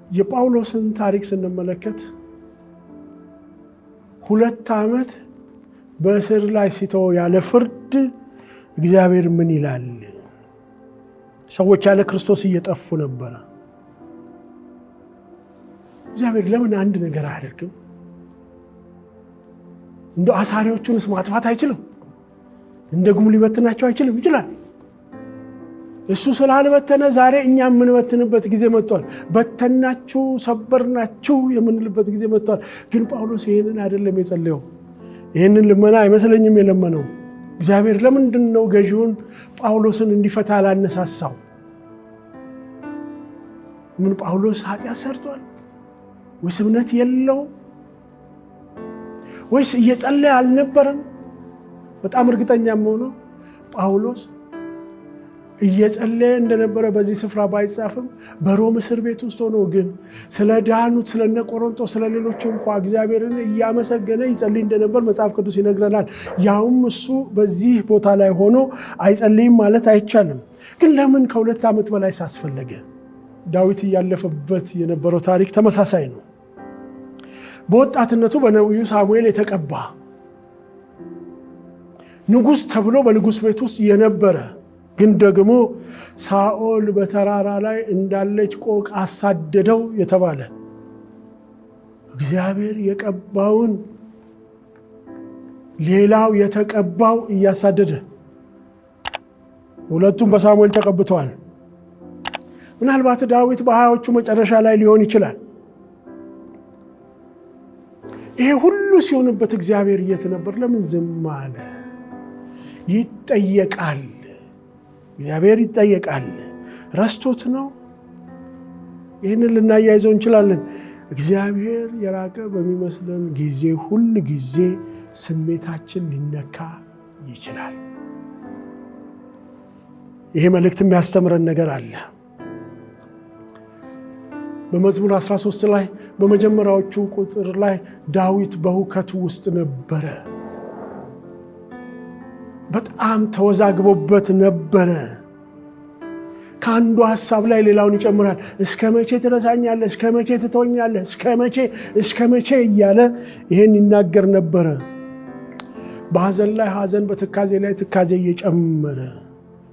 የጳውሎስን ታሪክ ስንመለከት 2 ዓመት በእስር ላይ ሲተው ያለ ፍርድ እግዚአብሔር ምን ይላል? ሰዎች ያለ ክርስቶስ እየጠፉ ነበረ። እግዚአብሔር ለምን አንድ ነገር አያደርግም? እንደ አሳሪዎቹንስ ማጥፋት አይችልም? እንደ ጉም ሊበትናቸው አይችልም? ይችላል። እሱ ስላልበተነ ዛሬ እኛ የምንበትንበት ጊዜ መጥቷል። በተናችሁ፣ ሰበርናችሁ የምንልበት ጊዜ መጥቷል። ግን ጳውሎስ ይህንን አይደለም የጸለየው። ይህንን ልመና አይመስለኝም የለመነው። እግዚአብሔር ለምንድን ነው ገዢውን ጳውሎስን እንዲፈታ አላነሳሳው? ምን ጳውሎስ ኃጢአት ሰርቷል ወይስ እምነት የለውም ወይስ እየጸለየ አልነበረም? በጣም እርግጠኛ የምሆነው ጳውሎስ እየጸለየ እንደነበረ በዚህ ስፍራ ባይጻፍም በሮም እስር ቤት ውስጥ ሆኖ ግን ስለ ዳኑት፣ ስለነ ቆሮንቶስ፣ ስለ ሌሎች እንኳ እግዚአብሔርን እያመሰገነ ይጸልይ እንደነበር መጽሐፍ ቅዱስ ይነግረናል። ያውም እሱ በዚህ ቦታ ላይ ሆኖ አይጸልይም ማለት አይቻልም። ግን ለምን ከ2 ዓመት በላይ ሳስፈለገ? ዳዊት እያለፈበት የነበረው ታሪክ ተመሳሳይ ነው። በወጣትነቱ በነቢዩ ሳሙኤል የተቀባ፣ ንጉሥ ተብሎ በንጉሥ ቤት ውስጥ የነበረ፣ ግን ደግሞ ሳኦል በተራራ ላይ እንዳለች ቆቅ አሳደደው የተባለ፣ እግዚአብሔር የቀባውን ሌላው የተቀባው እያሳደደ፣ ሁለቱም በሳሙኤል ተቀብተዋል። ምናልባት ዳዊት በ20ዎቹ መጨረሻ ላይ ሊሆን ይችላል። ይሄ ሁሉ ሲሆንበት እግዚአብሔር የት ነበር? ለምን ዝም አለ? ይጠየቃል። እግዚአብሔር ይጠየቃል። ረስቶት ነው? ይህንን ልናያይዘው እንችላለን። እግዚአብሔር የራቀ በሚመስለን ጊዜ ሁል ጊዜ ስሜታችን ሊነካ ይችላል። ይሄ መልእክት የሚያስተምረን ነገር አለ። በመዝሙር 13 ላይ በመጀመሪያዎቹ ቁጥር ላይ ዳዊት በሁከቱ ውስጥ ነበረ። በጣም ተወዛግቦበት ነበረ። ከአንዱ ሀሳብ ላይ ሌላውን ይጨምራል። እስከ መቼ ትረሳኛለህ? እስከ መቼ ትተወኛለህ? እስከ መቼ፣ እስከ መቼ እያለ ይሄን ይናገር ነበረ። በሐዘን ላይ ሐዘን፣ በትካዜ ላይ ትካዜ እየጨመረ፣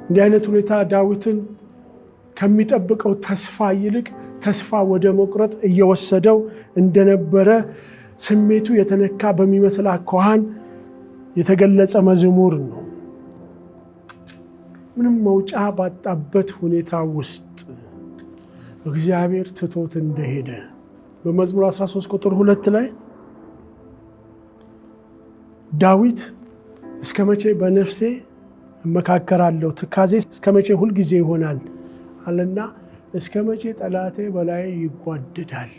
እንዲህ አይነት ሁኔታ ዳዊትን ከሚጠብቀው ተስፋ ይልቅ ተስፋ ወደ መቁረጥ እየወሰደው እንደነበረ ስሜቱ የተነካ በሚመስል አኳኋን የተገለጸ መዝሙር ነው። ምንም መውጫ ባጣበት ሁኔታ ውስጥ እግዚአብሔር ትቶት እንደሄደ በመዝሙር 13 ቁጥር 2 ላይ ዳዊት እስከ መቼ በነፍሴ እመካከራለሁ፣ ትካዜ እስከ መቼ ሁልጊዜ ይሆናል አለና እስከ መቼ ጠላቴ በላዬ ይጓደዳል?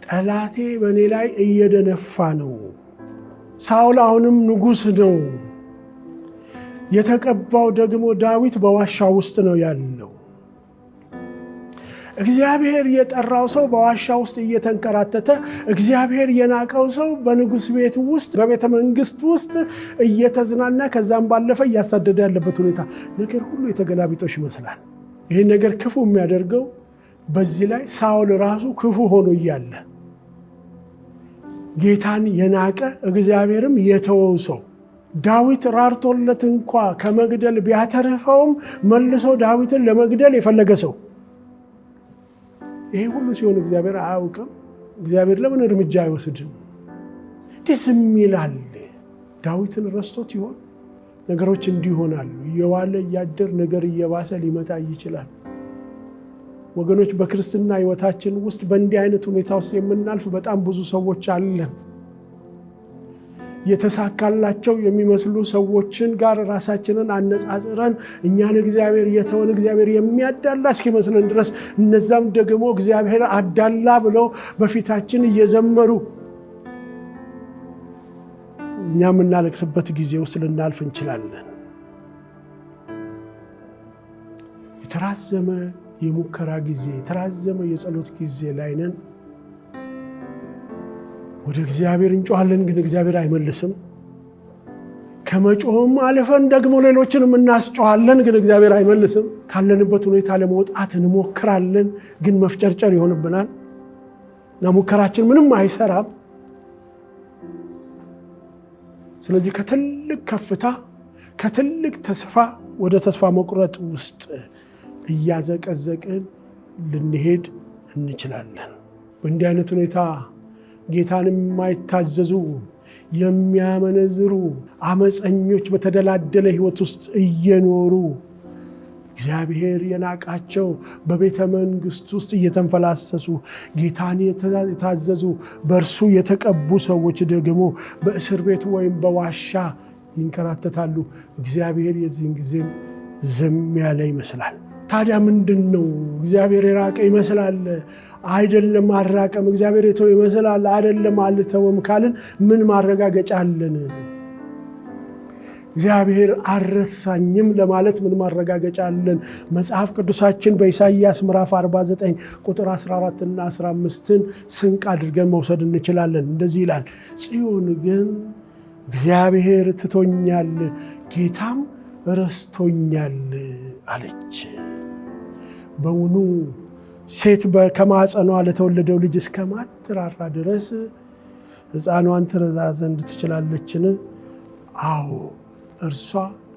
ጠላቴ በእኔ ላይ እየደነፋ ነው። ሳውል አሁንም ንጉሥ ነው። የተቀባው ደግሞ ዳዊት በዋሻ ውስጥ ነው ያለው። እግዚአብሔር የጠራው ሰው በዋሻ ውስጥ እየተንከራተተ፣ እግዚአብሔር የናቀው ሰው በንጉሥ ቤት ውስጥ፣ በቤተ መንግስት ውስጥ እየተዝናና፣ ከዛም ባለፈ እያሳደደ ያለበት ሁኔታ ነገር ሁሉ የተገላቢጦሽ ይመስላል። ይህን ነገር ክፉ የሚያደርገው በዚህ ላይ ሳውል ራሱ ክፉ ሆኖ እያለ፣ ጌታን የናቀ፣ እግዚአብሔርም የተወው ሰው፣ ዳዊት ራርቶለት እንኳ ከመግደል ቢያተርፈውም መልሶ ዳዊትን ለመግደል የፈለገ ሰው፣ ይሄ ሁሉ ሲሆን እግዚአብሔር አያውቅም? እግዚአብሔር ለምን እርምጃ አይወስድም? እንዴት ዝም ይላል? ዳዊትን ረስቶት ይሆን? ነገሮች እንዲህ ይሆናሉ። እየዋለ እያደር ነገር እየባሰ ሊመጣ ይችላል። ወገኖች፣ በክርስትና ሕይወታችን ውስጥ በእንዲህ አይነት ሁኔታ ውስጥ የምናልፍ በጣም ብዙ ሰዎች አለን። የተሳካላቸው የሚመስሉ ሰዎችን ጋር ራሳችንን አነጻጽረን እኛን እግዚአብሔር የተወን፣ እግዚአብሔር የሚያዳላ እስኪመስለን ድረስ፣ እነዛም ደግሞ እግዚአብሔር አዳላ ብለው በፊታችን እየዘመሩ እኛ የምናለቅስበት ጊዜ ውስጥ ልናልፍ እንችላለን። የተራዘመ የሙከራ ጊዜ፣ የተራዘመ የጸሎት ጊዜ ላይ ነን። ወደ እግዚአብሔር እንጮኻለን፣ ግን እግዚአብሔር አይመልስም። ከመጮህም አልፈን ደግሞ ሌሎችንም እናስጮኋለን፣ ግን እግዚአብሔር አይመልስም። ካለንበት ሁኔታ ለመውጣት እንሞክራለን፣ ግን መፍጨርጨር ይሆንብናል እና ሙከራችን ምንም አይሰራም። ስለዚህ ከትልቅ ከፍታ ከትልቅ ተስፋ ወደ ተስፋ መቁረጥ ውስጥ እያዘቀዘቅን ልንሄድ እንችላለን። በእንዲህ አይነት ሁኔታ ጌታን የማይታዘዙ የሚያመነዝሩ አመፀኞች በተደላደለ ሕይወት ውስጥ እየኖሩ እግዚአብሔር የናቃቸው በቤተ መንግስት ውስጥ እየተንፈላሰሱ ጌታን የታዘዙ በእርሱ የተቀቡ ሰዎች ደግሞ በእስር ቤቱ ወይም በዋሻ ይንከራተታሉ። እግዚአብሔር የዚህን ጊዜም ዝም ያለ ይመስላል። ታዲያ ምንድን ነው? እግዚአብሔር የራቀ ይመስላል። አይደለም፣ አልራቀም። እግዚአብሔር የተወ ይመስላል። አይደለም፣ አልተወም ካልን ምን ማረጋገጫ አለን? እግዚአብሔር አልረሳኝም ለማለት ምን ማረጋገጫ አለን? መጽሐፍ ቅዱሳችን በኢሳይያስ ምዕራፍ 49 ቁጥር 14 እና 15ን ስንቅ አድርገን መውሰድ እንችላለን። እንደዚህ ይላል፣ ጽዮን ግን እግዚአብሔር ትቶኛል፣ ጌታም ረስቶኛል አለች። በውኑ ሴት ከማኅፀኗ ለተወለደው ልጅ እስከማትራራ ድረስ ሕፃኗን ትረሳ ዘንድ ትችላለችን? አዎ እርሷ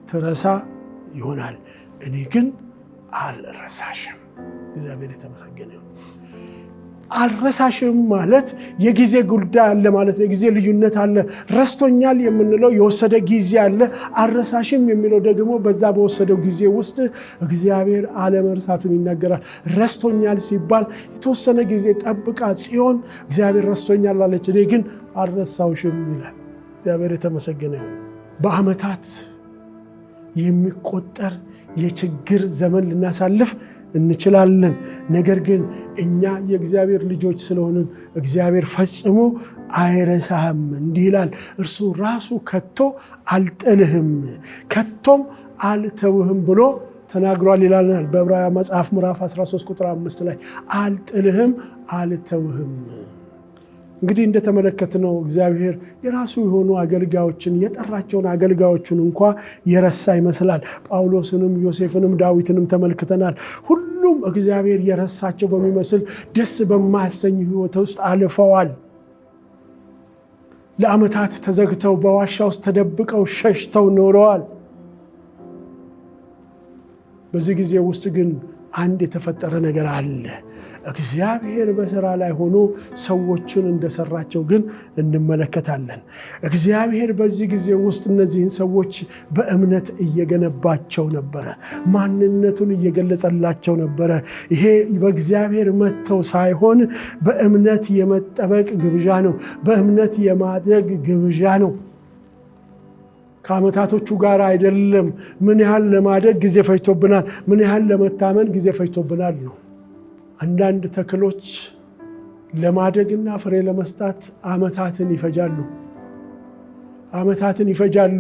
ትረሳ ይሆናል፣ እኔ ግን አልረሳሽም። እግዚአብሔር የተመሰገነ ይሁን። አልረሳሽም ማለት የጊዜ ጉዳይ አለ ማለት ነው። የጊዜ ልዩነት አለ። ረስቶኛል የምንለው የወሰደ ጊዜ አለ። አልረሳሽም የሚለው ደግሞ በዛ በወሰደው ጊዜ ውስጥ እግዚአብሔር አለመርሳቱን ይናገራል። ረስቶኛል ሲባል የተወሰነ ጊዜ ጠብቃ ጽዮን እግዚአብሔር ረስቶኛል አለች፣ እኔ ግን አልረሳውሽም ይላል። እግዚአብሔር የተመሰገነ ይሁን። በዓመታት የሚቆጠር የችግር ዘመን ልናሳልፍ እንችላለን። ነገር ግን እኛ የእግዚአብሔር ልጆች ስለሆንን እግዚአብሔር ፈጽሞ አይረሳህም። እንዲህ ይላል፣ እርሱ ራሱ ከቶ አልጥልህም ከቶም አልተውህም ብሎ ተናግሯል ይላልናል። በዕብራውያን መጽሐፍ ምዕራፍ 13 ቁጥር 5 ላይ አልጥልህም አልተውህም። እንግዲህ እንደተመለከትነው እግዚአብሔር የራሱ የሆኑ አገልጋዮችን የጠራቸውን አገልጋዮቹን እንኳ የረሳ ይመስላል። ጳውሎስንም፣ ዮሴፍንም፣ ዳዊትንም ተመልክተናል። ሁሉም እግዚአብሔር የረሳቸው በሚመስል ደስ በማያሰኝ ሕይወት ውስጥ አልፈዋል። ለዓመታት ተዘግተው በዋሻ ውስጥ ተደብቀው ሸሽተው ኖረዋል። በዚህ ጊዜ ውስጥ ግን አንድ የተፈጠረ ነገር አለ። እግዚአብሔር በስራ ላይ ሆኖ ሰዎችን እንደሰራቸው ግን እንመለከታለን። እግዚአብሔር በዚህ ጊዜ ውስጥ እነዚህን ሰዎች በእምነት እየገነባቸው ነበረ። ማንነቱን እየገለጸላቸው ነበረ። ይሄ በእግዚአብሔር መጥተው ሳይሆን በእምነት የመጠበቅ ግብዣ ነው። በእምነት የማደግ ግብዣ ነው። ከዓመታቶቹ ጋር አይደለም። ምን ያህል ለማደግ ጊዜ ፈጅቶብናል፣ ምን ያህል ለመታመን ጊዜ ፈጅቶብናል ነው። አንዳንድ ተክሎች ለማደግና ፍሬ ለመስጣት ዓመታትን ይፈጃሉ ዓመታትን ይፈጃሉ።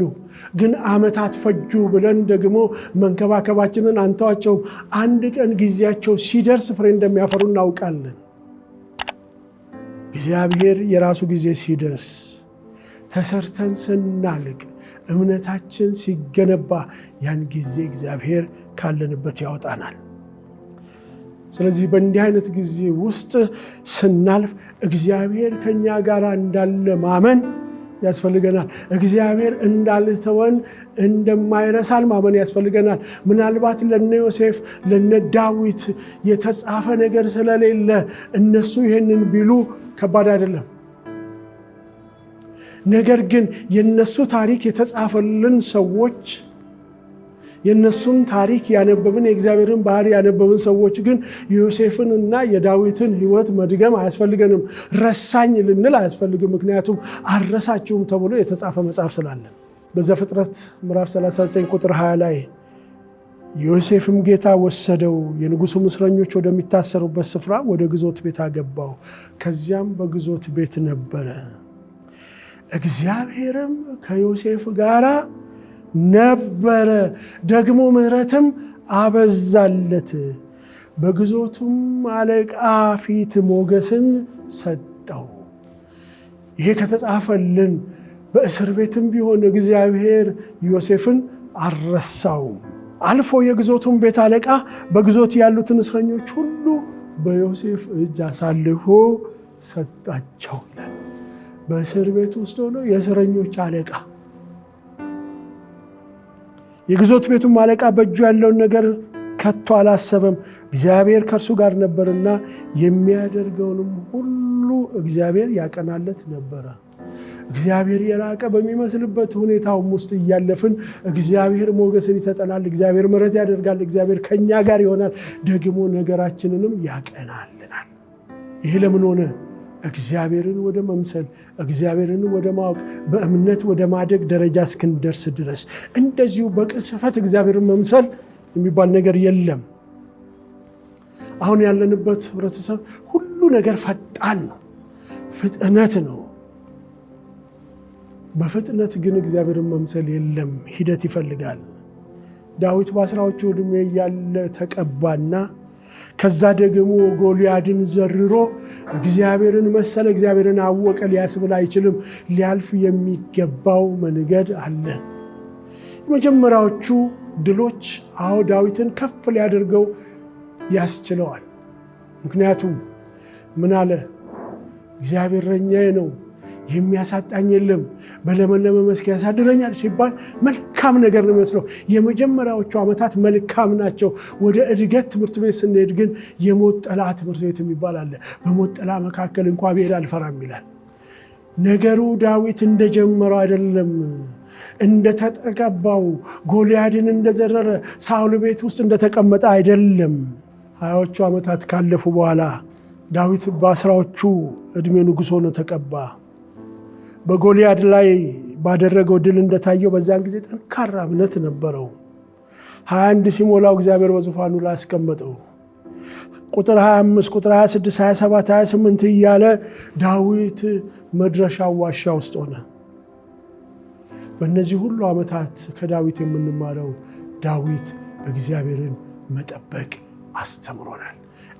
ግን ዓመታት ፈጁ ብለን ደግሞ መንከባከባችንን አንተዋቸውም። አንድ ቀን ጊዜያቸው ሲደርስ ፍሬ እንደሚያፈሩ እናውቃለን። እግዚአብሔር የራሱ ጊዜ ሲደርስ ተሰርተን ስናልቅ እምነታችን ሲገነባ ያን ጊዜ እግዚአብሔር ካለንበት ያወጣናል። ስለዚህ በእንዲህ አይነት ጊዜ ውስጥ ስናልፍ እግዚአብሔር ከኛ ጋር እንዳለ ማመን ያስፈልገናል። እግዚአብሔር እንዳልተወን እንደማይረሳን ማመን ያስፈልገናል። ምናልባት ለነ ዮሴፍ ለነ ዳዊት የተጻፈ ነገር ስለሌለ እነሱ ይህንን ቢሉ ከባድ አይደለም። ነገር ግን የነሱ ታሪክ የተጻፈልን ሰዎች የነሱን ታሪክ ያነበብን የእግዚአብሔርን ባህሪ ያነበብን ሰዎች ግን የዮሴፍን እና የዳዊትን ሕይወት መድገም አያስፈልገንም። ረሳኝ ልንል አያስፈልግም። ምክንያቱም አልረሳችሁም ተብሎ የተጻፈ መጽሐፍ ስላለን። በዘፍጥረት ምዕራፍ 39 ቁጥር 20 ላይ ዮሴፍም ጌታ ወሰደው፣ የንጉሡም እስረኞች ወደሚታሰሩበት ስፍራ ወደ ግዞት ቤት አገባው። ከዚያም በግዞት ቤት ነበረ። እግዚአብሔርም ከዮሴፍ ጋር ነበረ፣ ደግሞ ምሕረትም አበዛለት፣ በግዞቱም አለቃ ፊት ሞገስን ሰጠው። ይሄ ከተጻፈልን በእስር ቤትም ቢሆን እግዚአብሔር ዮሴፍን አልረሳውም። አልፎ የግዞቱን ቤት አለቃ በግዞት ያሉትን እስረኞች ሁሉ በዮሴፍ እጅ አሳልፎ ሰጣቸው ይላል። በእስር ቤት ውስጥ ሆኖ የእስረኞች አለቃ፣ የግዞት ቤቱም አለቃ በእጁ ያለውን ነገር ከቶ አላሰበም፣ እግዚአብሔር ከእርሱ ጋር ነበርና የሚያደርገውንም ሁሉ እግዚአብሔር ያቀናለት ነበረ። እግዚአብሔር የራቀ በሚመስልበት ሁኔታውም ውስጥ እያለፍን እግዚአብሔር ሞገስን ይሰጠናል። እግዚአብሔር ምሕረት ያደርጋል። እግዚአብሔር ከኛ ጋር ይሆናል፣ ደግሞ ነገራችንንም ያቀናልናል። ይሄ ለምን ሆነ? እግዚአብሔርን ወደ መምሰል፣ እግዚአብሔርን ወደ ማወቅ፣ በእምነት ወደ ማደግ ደረጃ እስክንደርስ ድረስ። እንደዚሁ በቅጽበት እግዚአብሔርን መምሰል የሚባል ነገር የለም። አሁን ያለንበት ህብረተሰብ ሁሉ ነገር ፈጣን ነው፣ ፍጥነት ነው። በፍጥነት ግን እግዚአብሔርን መምሰል የለም፣ ሂደት ይፈልጋል። ዳዊት በ10ዎቹ ዕድሜ እያለ ተቀባና ከዛ ደግሞ ጎልያድን ዘርሮ እግዚአብሔርን መሰለ፣ እግዚአብሔርን አወቀ ሊያስብል አይችልም። ሊያልፍ የሚገባው መንገድ አለ። የመጀመሪያዎቹ ድሎች አዎ ዳዊትን ከፍ ሊያደርገው ያስችለዋል። ምክንያቱም ምን አለ? እግዚአብሔር እረኛዬ ነው፣ የሚያሳጣኝ የለም፣ በለመለመ መስክ ያሳድረኛል ሲባል መልካም ነገር ነው የሚመስለው። የመጀመሪያዎቹ ዓመታት መልካም ናቸው። ወደ እድገት ትምህርት ቤት ስንሄድ ግን የሞት ጥላ ትምህርት ቤት የሚባል አለ። በሞት ጥላ መካከል እንኳ ብሄድ አልፈራም ይላል። ነገሩ ዳዊት እንደጀመረው አይደለም። እንደተጠቀባው፣ ጎልያድን እንደዘረረ፣ ሳውል ቤት ውስጥ እንደተቀመጠ አይደለም። 20ዎቹ ዓመታት ካለፉ በኋላ ዳዊት በ10ዎቹ ዕድሜ ንጉሥ ሆኖ ተቀባ። በጎልያድ ላይ ባደረገው ድል እንደታየው በዚያን ጊዜ ጠንካራ እምነት ነበረው። 21 ሲሞላው እግዚአብሔር በዙፋኑ ላይ አስቀመጠው። ቁጥር 25፣ ቁጥር 26፣ 27፣ 28 እያለ ዳዊት መድረሻው ዋሻ ውስጥ ሆነ። በእነዚህ ሁሉ ዓመታት ከዳዊት የምንማረው ዳዊት እግዚአብሔርን መጠበቅ አስተምሮናል።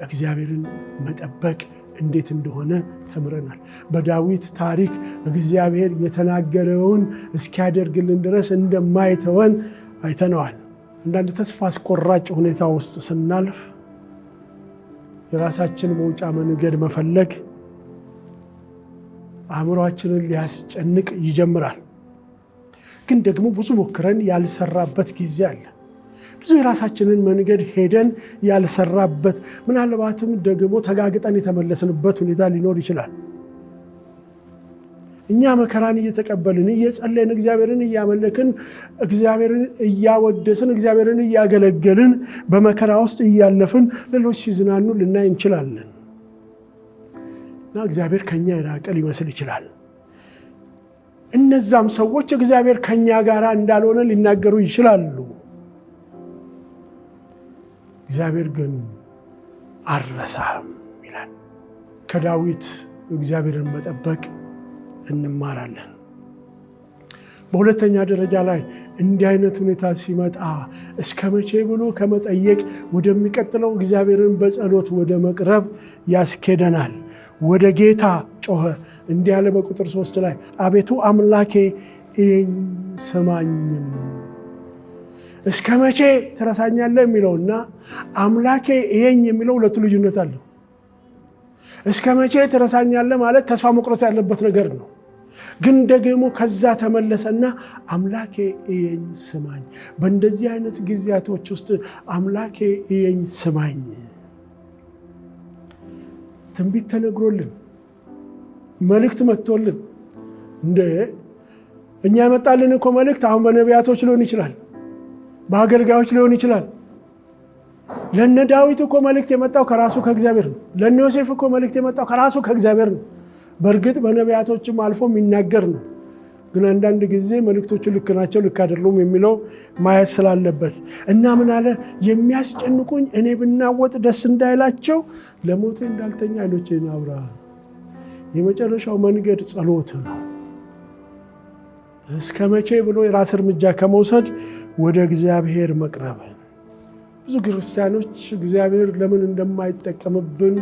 እግዚአብሔርን መጠበቅ እንዴት እንደሆነ ተምረናል። በዳዊት ታሪክ እግዚአብሔር የተናገረውን እስኪያደርግልን ድረስ እንደማይተወን አይተነዋል። አንዳንድ ተስፋ አስቆራጭ ሁኔታ ውስጥ ስናልፍ የራሳችን መውጫ መንገድ መፈለግ አእምሯችንን ሊያስጨንቅ ይጀምራል። ግን ደግሞ ብዙ ሞክረን ያልሰራበት ጊዜ አለ። ብዙ የራሳችንን መንገድ ሄደን ያልሰራበት፣ ምናልባትም ደግሞ ተጋግጠን የተመለስንበት ሁኔታ ሊኖር ይችላል። እኛ መከራን እየተቀበልን፣ እየጸለይን፣ እግዚአብሔርን እያመለክን፣ እግዚአብሔርን እያወደስን፣ እግዚአብሔርን እያገለገልን በመከራ ውስጥ እያለፍን ሌሎች ሲዝናኑ ልናይ እንችላለን። እና እግዚአብሔር ከኛ የራቀ ሊመስል ይችላል። እነዛም ሰዎች እግዚአብሔር ከኛ ጋር እንዳልሆነ ሊናገሩ ይችላሉ። እግዚአብሔር ግን አልረሳህም ይላል። ከዳዊት እግዚአብሔርን መጠበቅ እንማራለን። በሁለተኛ ደረጃ ላይ እንዲህ አይነት ሁኔታ ሲመጣ እስከ መቼ ብሎ ከመጠየቅ ወደሚቀጥለው እግዚአብሔርን በጸሎት ወደ መቅረብ ያስኬደናል። ወደ ጌታ ጮኸ። እንዲህ ያለ በቁጥር 3 ላይ አቤቱ አምላኬ እየኝ ስማኝም። እስከ መቼ ትረሳኛለህ የሚለውና አምላኬ እየኝ የሚለው ሁለቱ ልዩነት አለው። እስከ መቼ ትረሳኛለህ ማለት ተስፋ መቁረጥ ያለበት ነገር ነው። ግን ደግሞ ከዛ ተመለሰና አምላኬ እየኝ ስማኝ። በእንደዚህ አይነት ጊዜያቶች ውስጥ አምላኬ እየኝ ስማኝ። ትንቢት ተነግሮልን፣ መልእክት መጥቶልን፣ እንደ እኛ የመጣልን እኮ መልእክት አሁን በነቢያቶች ሊሆን ይችላል፣ በአገልጋዮች ሊሆን ይችላል። ለነ ዳዊት እኮ መልእክት የመጣው ከራሱ ከእግዚአብሔር ነው። ለነ ዮሴፍ እኮ መልእክት የመጣው ከራሱ ከእግዚአብሔር ነው። በእርግጥ በነቢያቶችም አልፎ የሚናገር ነው። ግን አንዳንድ ጊዜ መልእክቶቹ ልክ ናቸው ልክ አይደሉም የሚለው ማየት ስላለበት እና ምን አለ፣ የሚያስጨንቁኝ እኔ ብናወጥ ደስ እንዳይላቸው ለሞቴ እንዳልተኛ ዓይኖቼን አብራ። የመጨረሻው መንገድ ጸሎት ነው። እስከ መቼ ብሎ የራስ እርምጃ ከመውሰድ ወደ እግዚአብሔር መቅረብ። ብዙ ክርስቲያኖች እግዚአብሔር ለምን እንደማይጠቀምብን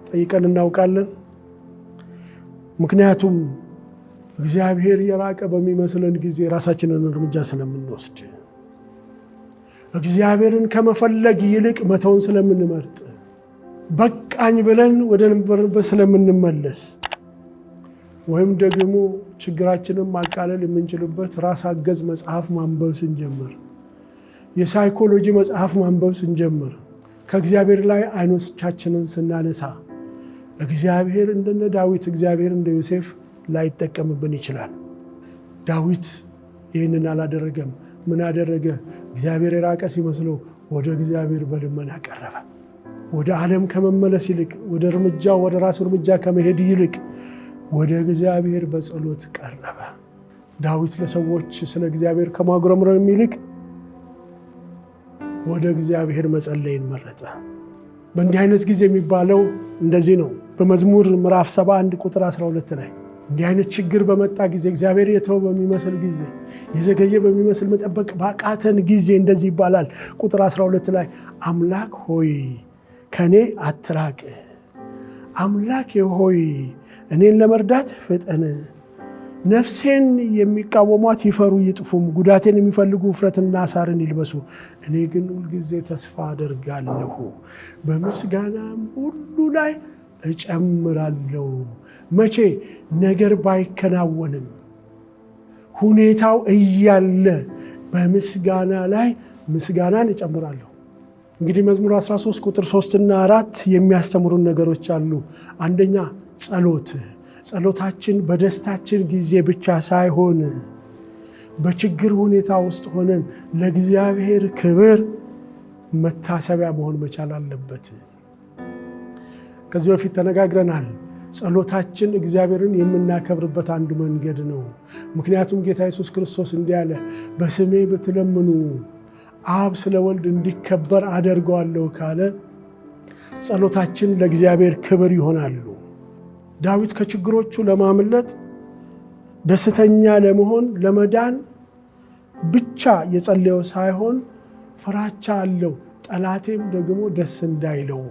ጠይቀን እናውቃለን። ምክንያቱም እግዚአብሔር የራቀ በሚመስለን ጊዜ ራሳችንን እርምጃ ስለምንወስድ፣ እግዚአብሔርን ከመፈለግ ይልቅ መተውን ስለምንመርጥ፣ በቃኝ ብለን ወደ ነበርንበት ስለምንመለስ፣ ወይም ደግሞ ችግራችንን ማቃለል የምንችልበት ራስ አገዝ መጽሐፍ ማንበብ ስንጀምር፣ የሳይኮሎጂ መጽሐፍ ማንበብ ስንጀምር፣ ከእግዚአብሔር ላይ አይኖቻችንን ስናነሳ እግዚአብሔር እንደነ ዳዊት፣ እግዚአብሔር እንደ ዮሴፍ ላይጠቀምብን ይችላል። ዳዊት ይህንን አላደረገም። ምን አደረገ? እግዚአብሔር የራቀ ሲመስለው ወደ እግዚአብሔር በልመና ቀረበ። ወደ ዓለም ከመመለስ ይልቅ፣ ወደ እርምጃ ወደ ራሱ እርምጃ ከመሄድ ይልቅ ወደ እግዚአብሔር በጸሎት ቀረበ። ዳዊት ለሰዎች ስለ እግዚአብሔር ከማጉረምረም ይልቅ ወደ እግዚአብሔር መጸለይን መረጠ። በእንዲህ አይነት ጊዜ የሚባለው እንደዚህ ነው። በመዝሙር ምዕራፍ 71 ቁጥር 12 ላይ እንዲህ አይነት ችግር በመጣ ጊዜ፣ እግዚአብሔር የተወ በሚመስል ጊዜ፣ የዘገየ በሚመስል፣ መጠበቅ ባቃተን ጊዜ እንደዚህ ይባላል። ቁጥር 12 ላይ አምላክ ሆይ ከእኔ አትራቅ፣ አምላኬ ሆይ እኔን ለመርዳት ፍጠን። ነፍሴን የሚቃወሟት ይፈሩ ይጥፉም፣ ጉዳቴን የሚፈልጉ እፍረትና አሳርን ይልበሱ። እኔ ግን ሁልጊዜ ተስፋ አደርጋለሁ፣ በምስጋናም ሁሉ ላይ እጨምራለሁ። መቼ ነገር ባይከናወንም ሁኔታው እያለ በምስጋና ላይ ምስጋናን እጨምራለሁ። እንግዲህ መዝሙር 13 ቁጥር 3 እና 4 የሚያስተምሩን ነገሮች አሉ። አንደኛ ጸሎት፣ ጸሎታችን በደስታችን ጊዜ ብቻ ሳይሆን በችግር ሁኔታ ውስጥ ሆነን ለእግዚአብሔር ክብር መታሰቢያ መሆን መቻል አለበት። ከዚህ በፊት ተነጋግረናል። ጸሎታችን እግዚአብሔርን የምናከብርበት አንዱ መንገድ ነው። ምክንያቱም ጌታ ኢየሱስ ክርስቶስ እንዲህ አለ፣ በስሜ ብትለምኑ አብ ስለ ወልድ እንዲከበር አደርገዋለሁ ካለ ጸሎታችን ለእግዚአብሔር ክብር ይሆናሉ። ዳዊት ከችግሮቹ ለማምለጥ፣ ደስተኛ ለመሆን፣ ለመዳን ብቻ የጸለየው ሳይሆን ፍራቻ አለው፣ ጠላቴም ደግሞ ደስ እንዳይለው።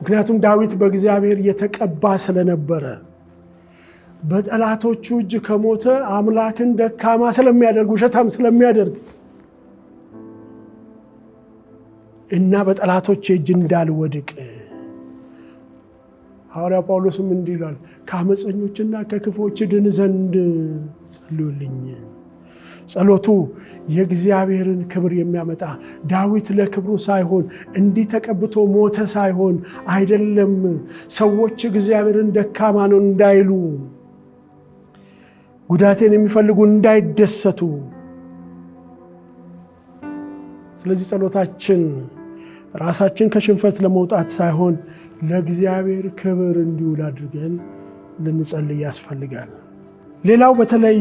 ምክንያቱም ዳዊት በእግዚአብሔር የተቀባ ስለነበረ በጠላቶቹ እጅ ከሞተ አምላክን ደካማ ስለሚያደርግ፣ ውሸታም ስለሚያደርግ እና በጠላቶች እጅ እንዳልወድቅ። ሐዋርያ ጳውሎስም እንዲህ ይላል፣ ከአመፀኞችና ከክፎች ድን ዘንድ ጸልዩልኝ። ጸሎቱ የእግዚአብሔርን ክብር የሚያመጣ፣ ዳዊት ለክብሩ ሳይሆን፣ እንዲህ ተቀብቶ ሞተ ሳይሆን አይደለም፣ ሰዎች እግዚአብሔርን ደካማ ነው እንዳይሉ፣ ጉዳቴን የሚፈልጉ እንዳይደሰቱ። ስለዚህ ጸሎታችን ራሳችን ከሽንፈት ለመውጣት ሳይሆን ለእግዚአብሔር ክብር እንዲውል አድርገን ልንጸልይ ያስፈልጋል። ሌላው በተለይ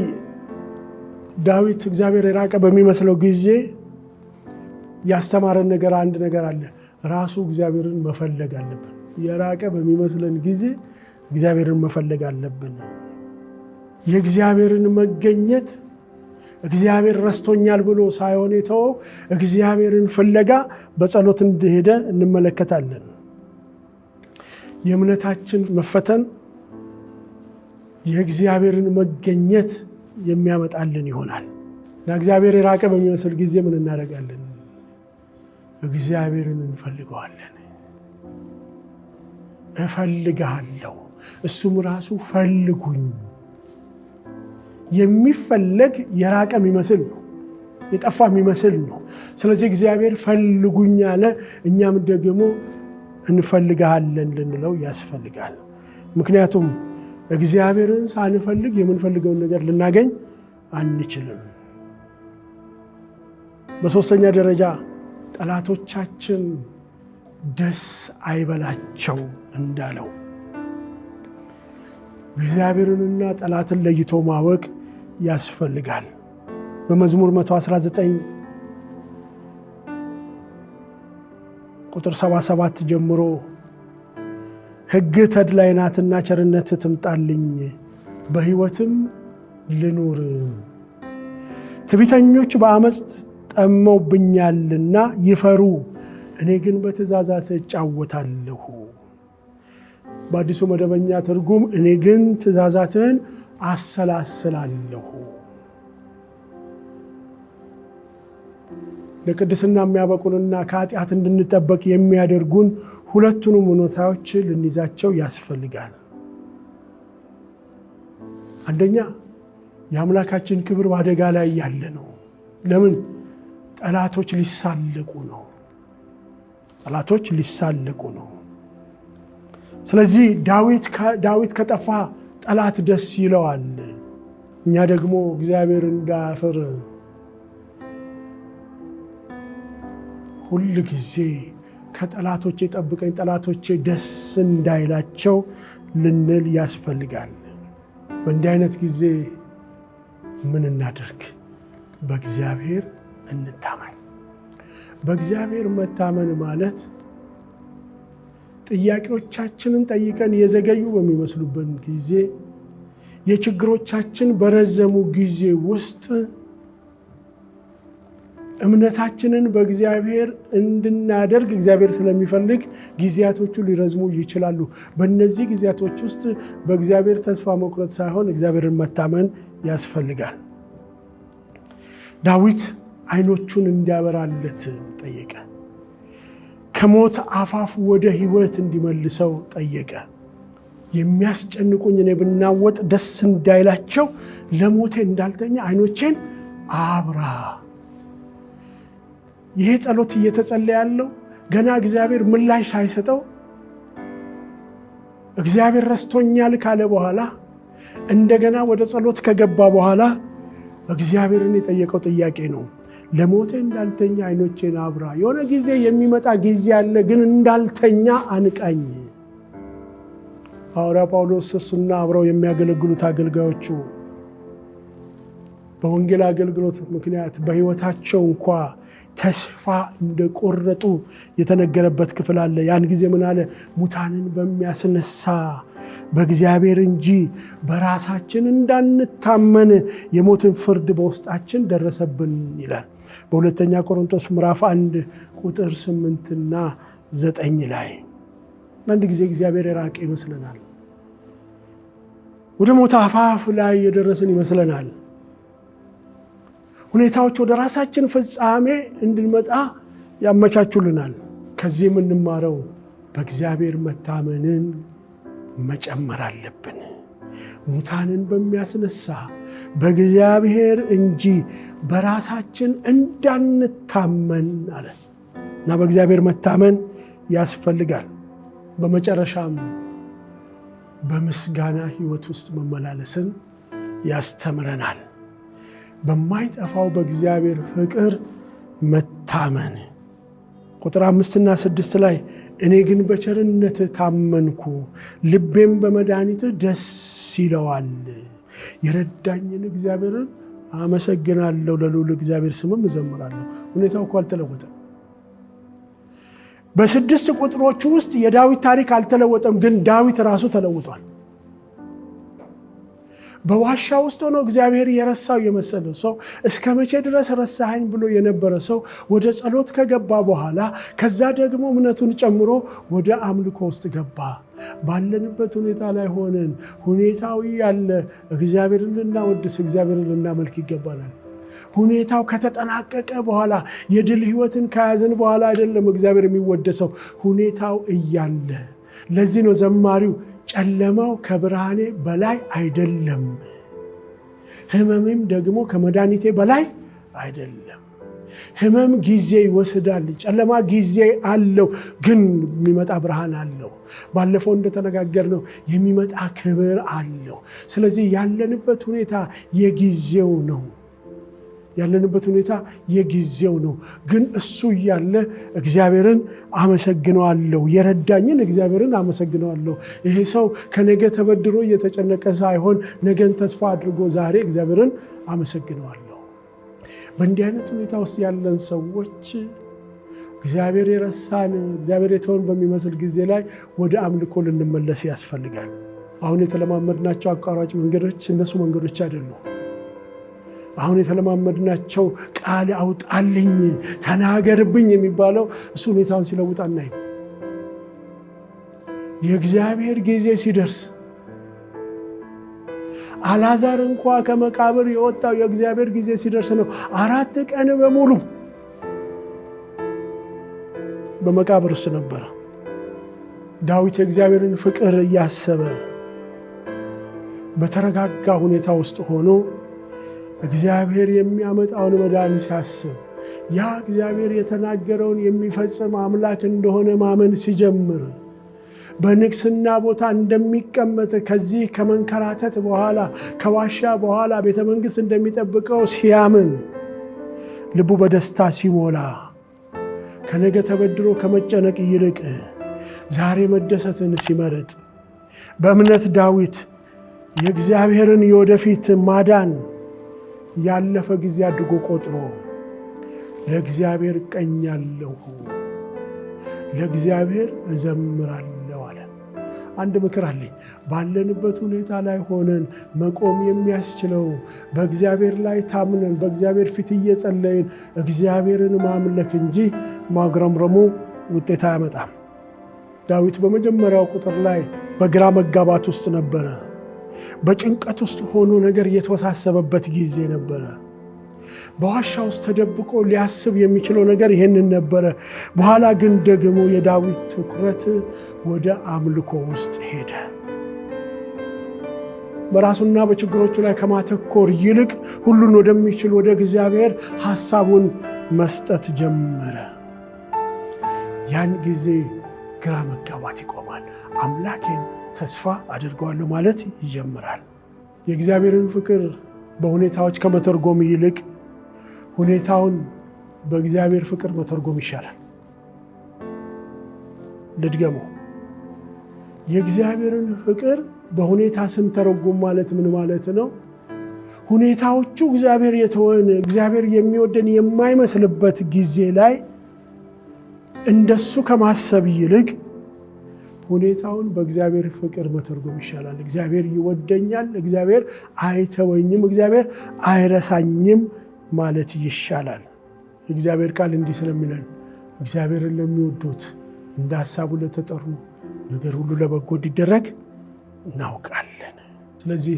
ዳዊት እግዚአብሔር የራቀ በሚመስለው ጊዜ ያስተማረን ነገር አንድ ነገር አለ። ራሱ እግዚአብሔርን መፈለግ አለብን። የራቀ በሚመስለን ጊዜ እግዚአብሔርን መፈለግ አለብን። የእግዚአብሔርን መገኘት እግዚአብሔር ረስቶኛል ብሎ ሳይሆን የተወው እግዚአብሔርን ፍለጋ በጸሎት እንደሄደ እንመለከታለን። የእምነታችን መፈተን የእግዚአብሔርን መገኘት የሚያመጣልን ይሆናል። እና እግዚአብሔር የራቀ በሚመስል ጊዜ ምን እናደርጋለን? እግዚአብሔርን እንፈልገዋለን። እፈልግሃለሁ፣ እሱም ራሱ ፈልጉኝ። የሚፈለግ የራቀ የሚመስል ነው፣ የጠፋ የሚመስል ነው። ስለዚህ እግዚአብሔር ፈልጉኝ አለ። እኛም ደግሞ እንፈልግሃለን ልንለው ያስፈልጋል። ምክንያቱም እግዚአብሔርን ሳንፈልግ የምንፈልገውን ነገር ልናገኝ አንችልም። በሶስተኛ ደረጃ ጠላቶቻችን ደስ አይበላቸው እንዳለው እግዚአብሔርንና ጠላትን ለይቶ ማወቅ ያስፈልጋል። በመዝሙር 119 ቁጥር 77 ጀምሮ ሕግህ ተድላዬ ናትና ቸርነትህ ትምጣልኝ፣ በሕይወትም ልኑር። ትዕቢተኞች በዓመፅ ጠመውብኛልና ይፈሩ፣ እኔ ግን በትእዛዛትህ እጫወታለሁ። በአዲሱ መደበኛ ትርጉም እኔ ግን ትእዛዛትህን አሰላስላለሁ። ለቅድስና የሚያበቁንና ከኃጢአት እንድንጠበቅ የሚያደርጉን ሁለቱንም እውነታዎች ልንይዛቸው ያስፈልጋል። አንደኛ የአምላካችን ክብር በአደጋ ላይ ያለ ነው። ለምን? ጠላቶች ሊሳለቁ ነው። ጠላቶች ሊሳለቁ ነው። ስለዚህ ዳዊት ከጠፋ ጠላት ደስ ይለዋል። እኛ ደግሞ እግዚአብሔር እንዳያፍር ሁል ጊዜ ከጠላቶቼ ጠብቀኝ፣ ጠላቶቼ ደስ እንዳይላቸው ልንል ያስፈልጋል። በእንዲህ አይነት ጊዜ ምን እናደርግ? በእግዚአብሔር እንታመን። በእግዚአብሔር መታመን ማለት ጥያቄዎቻችንን ጠይቀን የዘገዩ በሚመስሉበት ጊዜ፣ የችግሮቻችን በረዘሙ ጊዜ ውስጥ እምነታችንን በእግዚአብሔር እንድናደርግ እግዚአብሔር ስለሚፈልግ ጊዜያቶቹ ሊረዝሙ ይችላሉ። በእነዚህ ጊዜያቶች ውስጥ በእግዚአብሔር ተስፋ መቁረጥ ሳይሆን እግዚአብሔርን መታመን ያስፈልጋል። ዳዊት ዓይኖቹን እንዲያበራለት ጠየቀ። ከሞት አፋፍ ወደ ሕይወት እንዲመልሰው ጠየቀ። የሚያስጨንቁኝ እኔ ብናወጥ ደስ እንዳይላቸው ለሞቴ እንዳልተኛ ዓይኖቼን አብራ። ይሄ ጸሎት እየተጸለየ ያለው ገና እግዚአብሔር ምላሽ ሳይሰጠው እግዚአብሔር ረስቶኛል ካለ በኋላ እንደገና ወደ ጸሎት ከገባ በኋላ እግዚአብሔርን የጠየቀው ጥያቄ ነው። ለሞቴ እንዳልተኛ ዓይኖቼን አብራ። የሆነ ጊዜ የሚመጣ ጊዜ አለ፣ ግን እንዳልተኛ አንቃኝ። ሐዋርያ ጳውሎስ እሱና አብረው የሚያገለግሉት አገልጋዮቹ በወንጌል አገልግሎት ምክንያት በሕይወታቸው እንኳ ተስፋ እንደቆረጡ የተነገረበት ክፍል አለ። ያን ጊዜ ምን አለ? ሙታንን በሚያስነሳ በእግዚአብሔር እንጂ በራሳችን እንዳንታመን የሞትን ፍርድ በውስጣችን ደረሰብን ይላል። በሁለተኛ ቆሮንቶስ ምዕራፍ 1 ቁጥር 8ና 9 ላይ። አንድ ጊዜ እግዚአብሔር የራቀ ይመስለናል። ወደ ሞት አፋፍ ላይ የደረስን ይመስለናል። ሁኔታዎች ወደ ራሳችን ፍጻሜ እንድንመጣ ያመቻቹልናል። ከዚህ የምንማረው በእግዚአብሔር መታመንን መጨመር አለብን። ሙታንን በሚያስነሳ በእግዚአብሔር እንጂ በራሳችን እንዳንታመን አለ እና በእግዚአብሔር መታመን ያስፈልጋል። በመጨረሻም በምስጋና ሕይወት ውስጥ መመላለስን ያስተምረናል። በማይጠፋው በእግዚአብሔር ፍቅር መታመን። ቁጥር 5ና 6 ላይ እኔ ግን በቸርነትህ ታመንኩ፣ ልቤም በመድኃኒትህ ደስ ይለዋል። የረዳኝን እግዚአብሔርን አመሰግናለሁ፣ ለልዑል እግዚአብሔር ስምም እዘምራለሁ። ሁኔታው እኮ አልተለወጠም። በ6 ቁጥሮች ውስጥ የዳዊት ታሪክ አልተለወጠም፣ ግን ዳዊት ራሱ ተለውጧል። በዋሻ ውስጥ ሆኖ እግዚአብሔር የረሳው የመሰለው ሰው፣ እስከ መቼ ድረስ ረሳኸኝ ብሎ የነበረ ሰው ወደ ጸሎት ከገባ በኋላ ከዛ ደግሞ እምነቱን ጨምሮ ወደ አምልኮ ውስጥ ገባ። ባለንበት ሁኔታ ላይ ሆነን ሁኔታው ያለ እግዚአብሔርን ልናወድስ፣ እግዚአብሔርን ልናመልክ ይገባናል። ሁኔታው ከተጠናቀቀ በኋላ፣ የድል ሕይወትን ከያዝን በኋላ አይደለም እግዚአብሔር የሚወደሰው፣ ሁኔታው እያለ። ለዚህ ነው ዘማሪው ጨለማው ከብርሃኔ በላይ አይደለም፣ ህመሜም ደግሞ ከመድኃኒቴ በላይ አይደለም። ህመም ጊዜ ይወስዳል፣ ጨለማ ጊዜ አለው፣ ግን የሚመጣ ብርሃን አለው። ባለፈው እንደተነጋገርነው የሚመጣ ክብር አለው። ስለዚህ ያለንበት ሁኔታ የጊዜው ነው። ያለንበት ሁኔታ የጊዜው ነው። ግን እሱ እያለ እግዚአብሔርን አመሰግነዋለሁ፣ የረዳኝን እግዚአብሔርን አመሰግነዋለሁ። ይሄ ሰው ከነገ ተበድሮ እየተጨነቀ ሳይሆን ነገን ተስፋ አድርጎ ዛሬ እግዚአብሔርን አመሰግነዋለሁ። በእንዲህ አይነት ሁኔታ ውስጥ ያለን ሰዎች እግዚአብሔር የረሳን፣ እግዚአብሔር የተወን በሚመስል ጊዜ ላይ ወደ አምልኮ ልንመለስ ያስፈልጋል። አሁን የተለማመድናቸው አቋራጭ መንገዶች እነሱ መንገዶች አይደሉም። አሁን የተለማመድናቸው ቃል አውጣልኝ፣ ተናገርብኝ የሚባለው እሱ ሁኔታውን ሲለውጥ አናይም። የእግዚአብሔር ጊዜ ሲደርስ አልዓዛር እንኳ ከመቃብር የወጣው የእግዚአብሔር ጊዜ ሲደርስ ነው። 4 ቀን በሙሉ በመቃብር ውስጥ ነበረ። ዳዊት የእግዚአብሔርን ፍቅር እያሰበ በተረጋጋ ሁኔታ ውስጥ ሆኖ እግዚአብሔር የሚያመጣውን መዳን ሲያስብ፣ ያ እግዚአብሔር የተናገረውን የሚፈጽም አምላክ እንደሆነ ማመን ሲጀምር፣ በንግስና ቦታ እንደሚቀመጥ፣ ከዚህ ከመንከራተት በኋላ፣ ከዋሻ በኋላ ቤተ መንግስት እንደሚጠብቀው ሲያምን፣ ልቡ በደስታ ሲሞላ፣ ከነገ ተበድሮ ከመጨነቅ ይልቅ ዛሬ መደሰትን ሲመርጥ፣ በእምነት ዳዊት የእግዚአብሔርን የወደፊት ማዳን ያለፈ ጊዜ አድርጎ ቆጥሮ ለእግዚአብሔር እቀኛለሁ፣ ለእግዚአብሔር እዘምራለሁ አለ። አንድ ምክር አለኝ። ባለንበት ሁኔታ ላይ ሆነን መቆም የሚያስችለው በእግዚአብሔር ላይ ታምነን በእግዚአብሔር ፊት እየጸለይን እግዚአብሔርን ማምለክ እንጂ ማጉረምረሙ ውጤት አያመጣም። ዳዊት በመጀመሪያው ቁጥር ላይ በግራ መጋባት ውስጥ ነበረ። በጭንቀት ውስጥ ሆኖ ነገር የተወሳሰበበት ጊዜ ነበረ። በዋሻ ውስጥ ተደብቆ ሊያስብ የሚችለው ነገር ይህንን ነበረ። በኋላ ግን ደግሞ የዳዊት ትኩረት ወደ አምልኮ ውስጥ ሄደ። በራሱና በችግሮቹ ላይ ከማተኮር ይልቅ ሁሉን ወደሚችል ወደ እግዚአብሔር ሐሳቡን መስጠት ጀመረ። ያን ጊዜ ግራ መጋባት ይቆማል። አምላኬን ተስፋ አድርገዋለሁ ማለት ይጀምራል። የእግዚአብሔርን ፍቅር በሁኔታዎች ከመተርጎም ይልቅ ሁኔታውን በእግዚአብሔር ፍቅር መተርጎም ይሻላል። ልድገመው። የእግዚአብሔርን ፍቅር በሁኔታ ስንተረጉም ማለት ምን ማለት ነው? ሁኔታዎቹ እግዚአብሔር የተወን፣ እግዚአብሔር የሚወደን የማይመስልበት ጊዜ ላይ እንደሱ ከማሰብ ይልቅ ሁኔታውን በእግዚአብሔር ፍቅር መተርጎም ይሻላል። እግዚአብሔር ይወደኛል፣ እግዚአብሔር አይተወኝም፣ እግዚአብሔር አይረሳኝም ማለት ይሻላል። የእግዚአብሔር ቃል እንዲህ ስለሚለን እግዚአብሔርን ለሚወዱት እንደ ሀሳቡ ለተጠሩ ነገር ሁሉ ለበጎ እንዲደረግ እናውቃለን። ስለዚህ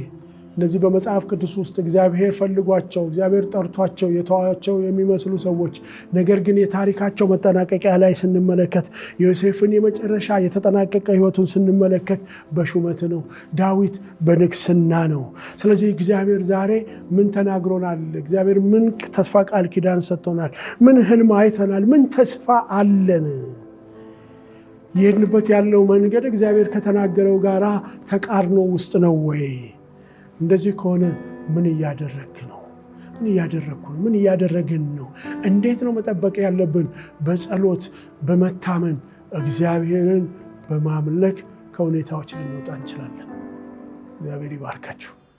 እነዚህ በመጽሐፍ ቅዱስ ውስጥ እግዚአብሔር ፈልጓቸው፣ እግዚአብሔር ጠርቷቸው የተዋቸው የሚመስሉ ሰዎች፣ ነገር ግን የታሪካቸው መጠናቀቂያ ላይ ስንመለከት፣ ዮሴፍን የመጨረሻ የተጠናቀቀ ሕይወቱን ስንመለከት በሹመት ነው። ዳዊት በንግስና ነው። ስለዚህ እግዚአብሔር ዛሬ ምን ተናግሮናል? እግዚአብሔር ምን ተስፋ ቃል ኪዳን ሰጥቶናል? ምን ህልም አይተናል? ምን ተስፋ አለን? ይህንበት ያለው መንገድ እግዚአብሔር ከተናገረው ጋራ ተቃርኖ ውስጥ ነው ወይ? እንደዚህ ከሆነ ምን እያደረግክ ነው? ምን እያደረግኩ ነው? ምን እያደረግን ነው? እንዴት ነው መጠበቅ ያለብን? በጸሎት፣ በመታመን፣ እግዚአብሔርን በማምለክ ከሁኔታዎች ልንወጣ እንችላለን። እግዚአብሔር ይባርካችሁ።